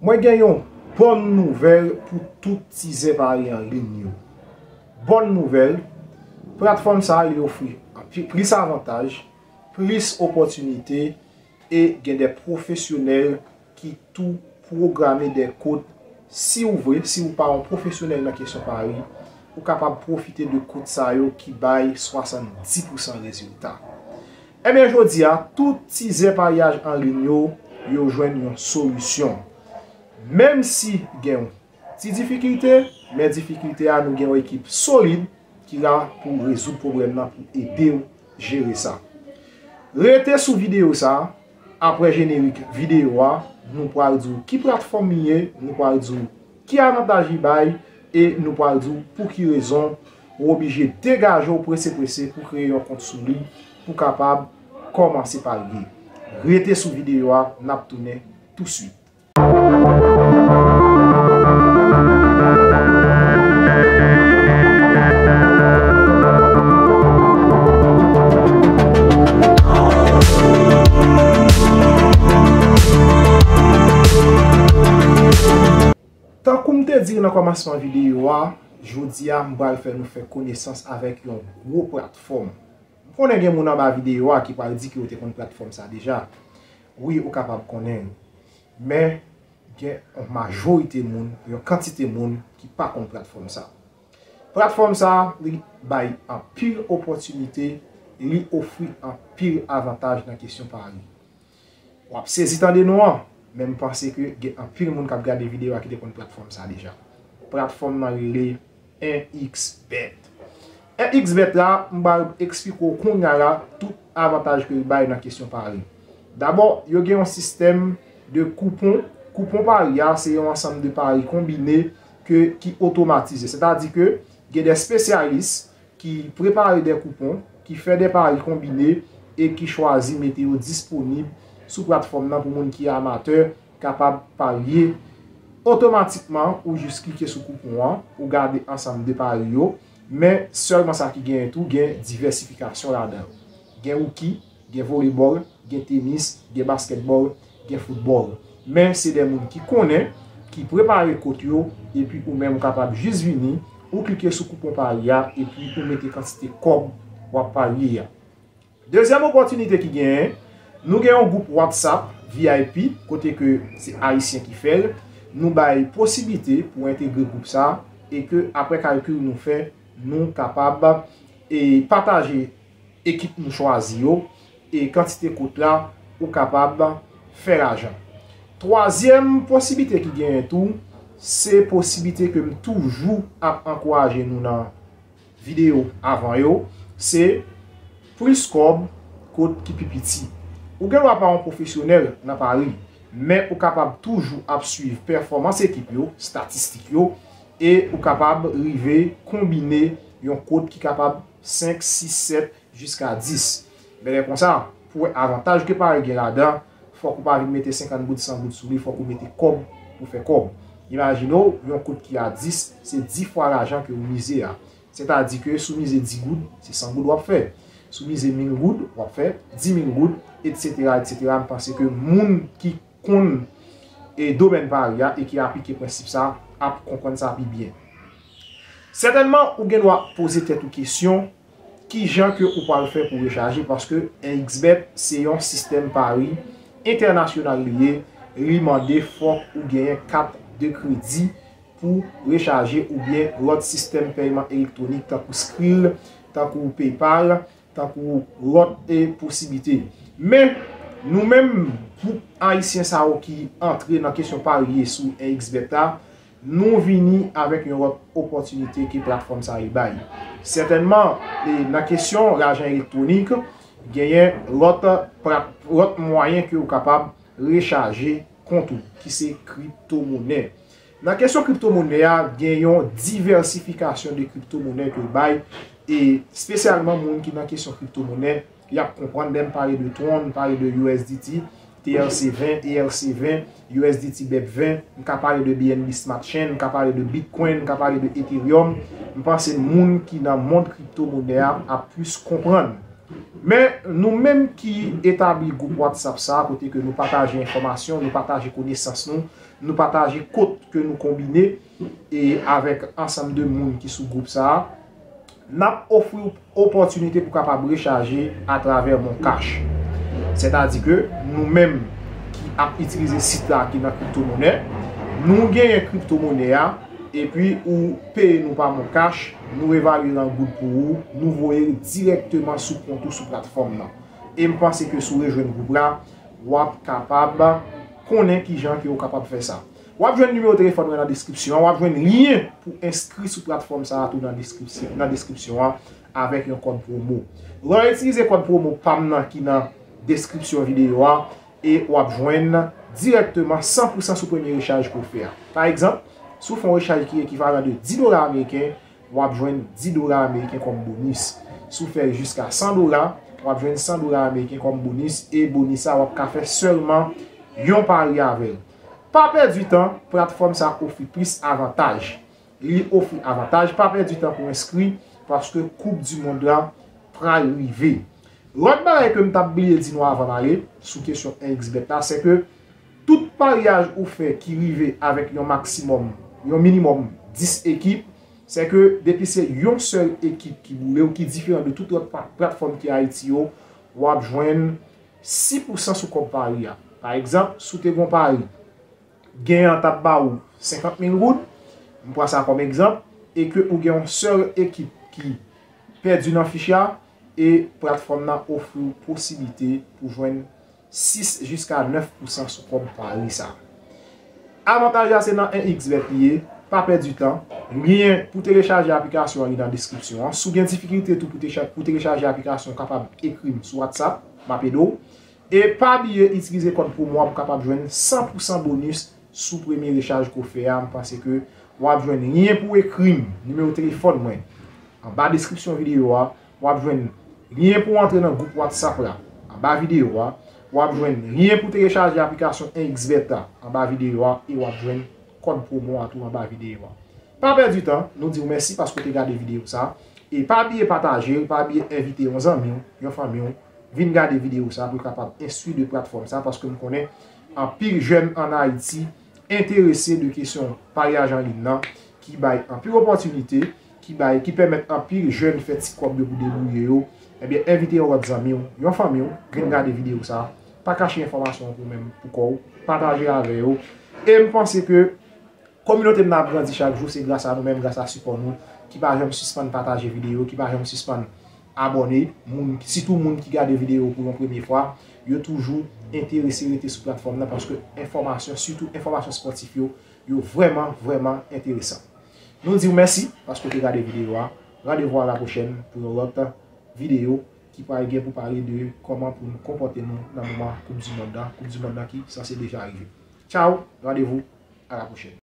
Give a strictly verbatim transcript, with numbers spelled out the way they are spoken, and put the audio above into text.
Mwen gen yon bòn nouvèl pou tout tizè pari an liy yo. Bòn nouvèl, platfòm sa a li ofri anpi-, plis avantaj, plis opòtinite e gen de pwofesyonèl ki tou pwograme de kont. Si w vre, si w pa yon pwofesyonèl nan kesyon pari, ou kapab pwofite de kont sa yo ki bay swasanndis pousan rezilta. Ebyen, jodi a, tout tizè paryaj an liy yo, yo jwenn yon solisyon. Menm si gen yon ti difikilte, men difikilte a, nou gen yon ekip solid ki la pou rezoud pwoblèm nan, pou ede w jere sa. Rete sou videyo sa, apre jenerik videyo a, nou pral di w ki platfòm li ye, nou pral di w ki avantaj li bay, e nou pral di w pou ki rezon ou oblije degaje w prese prese pou kreye yon kont sou li, pou kapab kòmanse parye. Rete sou videyo a, n ap tounen touswit. Tankou m te di nan kòmansman videyo a, jodi a m pral fè nou fè konesans avèk yon gwo platfòm. M konnen gen moun anba videyo a ki pral di ke yo te konn platfòm sa deja. Wi, ou kapab konnen. Men, gen yon majorite moun, yon kantite moun ki pa konn platfòm sa. Platfòm sa, li bay anpil opòtinite, li ofri anpil avantaj nan kesyon pari. W ap sezi tande non an, men m panse ke gen anpil moun k ap gade videyo a ki te konn platfòm sa deja. Platfòm nan rele en iks bet. En iks bet la, m pral eksplike w kounye a la tout avantaj ke l bay nan kesyon pari. Dabò, yo gen yon sistèm de koupon. Koupon pari a, se yon ansanm de pari konbine ke, ki otomatize. Sètadi ke gen de espesyalis ki prepare de koupon, ki fè de pari konbine e ki chwazi mete yo disponib sou platfòm nan pou moun ki amatè kapab parye. Otomatikman, ou jis klike sou koupon an, ou gade ansanm de pari yo, men sèlman sa ki genyen tou, gen divèsifikasyon ladan. Gen hooky, gen volebòl, gen tenis, gen baskètbòl, gen foutbòl. Men se de moun ki konnen, ki prepare kont yo, epi ou menm ou kapab jis vini, ou klike sou koupon pari a, epi ou mete kantite kòb w ap parye a. Dezyèm opòtinite ki genyen, nou gen yon gwoup WhatsApp V I P, kote ke se Ayisyen ki fè l. Nou bay posiblite pou entegre gwoup sa, e ke apre kalkil nou fè, nou kapab, e, pataje ekip nou chwazi yo, e kantite kont la, ou kapab fè lajan. Twazyèm posiblite ki genyen tou, se posiblite ke m toujou ap ankouraje nou nan videyo avan yo, se plis kòb kont ki pi piti. Ou gen dwa pa yon pwofesyonèl nan pari, men ou kapab toujou ap swiv pèfòmans ekip yo, estatistik yo, e ou kapab rive konbine yon kont ki kapab senk, sis, sèt, jiska dis. Men lè konsa, pou wè avantaj ke pari gen ladan, fòk ou pa vin mete senkant goud, san goud sou li, fòk ou mete kòb pou fè kòb. Imajine w, yon kont ki a dis, se dis fwa lajan ke ou mize a. Sètadi ke si w mize dis goud, se san goud w ap fè. Si w mize mil goud, w ap fè dis mil goud, etsetera, etsetera. M panse ke moun ki konn, e, domèn pari a e ki aplike prensip sa ap konprann sa pi byen. Sètènman, ou gen dwa poze tèt ou kesyon, ki jan ke ou pral fè pou rechaje, paske en iks bet se yon sistèm pari entènasyonal li ye, li mande fòk ou genyen kat de kredi pou rechaje oubyen lòt sistèm pèyman elektwonik tankou Skrill, tankou PayPal, tankou lòt, e, posiblite. Men, nou menm, gwoup ayisyen sa yo ki antre nan kesyon parye sou en iks bet la, nou vini avèk yon lòt opòtinite ke platfòm sa yo bay. Sètènman, e, nan kesyon lajan elektwonik, genyen lòt plat-, lòt mwayen ke ou kapab rechaje kont ou, ki se kriptomonè. Nan kesyon kriptomonè a, gen yon divèsifikasyon de kriptomonè ke l bay, e espesyalman moun ki nan kesyon kriptomonè, y ap konprann lè m pale de Tron, m pale de U S D T, T R C ven, E R C ven, U S D T bep ven, m ka pale de B N B Smart Chain, m ka pale de Bitcoin, m ka pale de Ethereum. M panse moun ki nan mond kriptomonè a ap plis konprann. Men nou menm ki etabli gwoup WhatsApp sa a, kote ke nou pataje enfòmasyon, nou pataje konesans nou, nou pataje kot ke nou konbine e avèk ansanm de moun ki sou gwoup sa a, n ap ofri w opòtinite pou kapab rechaje atravè Mon Cash. Sètadi ke nou menm ki ap itilize sit la ki nan kriptomonè, nou genyen kriptomonè a, epi ou peye nou pa Mon Cash, nou evalye l an goud pou ou, nou voye l dirèkteman sou kont ou sou platfòm nan. E m panse ke si w rejwenn gwoup la, w ap kapab konnen kijan ke w kapab fè sa. W ap jwenn nimewo telefòn mwen nan deskripsyon an, w ap jwenn lyen pou enskri sou platfòm sa a tou nan deskripsyon, nan deskripsyon an avèk yon kòd pwomo. Lè w itilize kòd pwomo pa m nan ki nan deskripsyon videyo a, e w ap jwenn dirèkteman san pou san sou premye rechaj ke w fè a. Pa egzanp, si w fè yon rechaj ki ekivalan de dis dola ameriken, w ap jwenn dis dola ameriken kòm bonis. Si w fè jiska san dola, w ap jwenn san dola ameriken kòm bonis, e bonis sa w ap ka fè sèlman yon pari avè l. Pa pèdi tan, platfòm sa ofri plis avantaj. Li ofri avantaj, pa pèdi tan pou enskri, paske Koup di Mond la pral rive. Lòt bagay ke m t ap bliye di nou avan m ale sou kesyon N X bet la, se ke tout paryaj ou fè ki rive avèk yon maksimòm, yon minimòm dis ekip, se ke depi se yon sèl ekip ki boule w, ki diferan de tout lòt pa-, platfòm ki Ayiti yo, w ap jwenn sis pou san sou kòb pari a. Pa egzanp, si w te gen yon pari, gen an t ap ba ou senkant mil goud, m pran sa kòm egzanp, e ke ou gen yon sèl ekip ki pèdi nan fich la, e platfòm nan ofri w posiblite pou jwenn sis jiska nèf pou san sou kòb pari sa. Avantaj la se nan N X bet li ye, pa pèdi tan. Lyen pou telechaje aplikasyon an li nan deskripsyon an. Si w gen difikilte tou pou techa-, pou telechaje aplikasyon, w kapab ekri m sou WhatsApp, m ap ede w. E pa bliye itilize kòd pwomo a pou kapab jwenn san pou san bonis sou premye rechaj ke w fè a. M panse ke w ap jwenn lyen pou w ekri m, nimewo telefòn mwen, anba deskripsyon videyo a. W ap jwenn lyen pou w antre nan gwoup WhatsApp la anba videyo a. W ap jwenn lyen pou telechaje aplikasyon N X bet la anba videyo a, e w ap jwenn kòd pwomo a tou anba videyo a. Pa pèdi tan, nou di w mèsi paske w te gade videyo sa. E pa bliye pataje l, pa bliye envite yon zanmi w, yon fanmi w, vin gade videyo sa pou l kapab enstwi de platfòm sa, paske m konnen anpil jèn ann Ayiti enterese de kesyon paryaj an liy nan, ki bay anpil opòtinite, ki bay, ki pèmèt anpil jèn fè ti kòb yo pou debouye yo. Ebyen, envite yon lòt zanmi w, yon fanmi w, vin gade videyo sa. Pa kache enfòmasyon an pou menm, pou kò w, pataje avè yo. E m panse ke kominote m nan ap grandi chak jou, se gras a nou menm, gras a sipò nou, ki pa janm sispann pataje videyo, ki pa janm sispann abòne, moun, sitou moun ki gade videyo pou yon premye fwa, yo toujou enterese rete sou platfòm nan, paske enfòmasyon, sitou enfòmasyon spòtif yo, yo vrèman, vrèman enteresan. Nou di w mèsi paske w te gade videyo a. Randevou a la pwochèn pou yon lòt videyo ki pral gen pou pale de kòman pou nou konpòte nou nan moman Koup di Mond la, Koup di Mond la ki sanse deja rive. Tchaw, randevou a la pwochèn.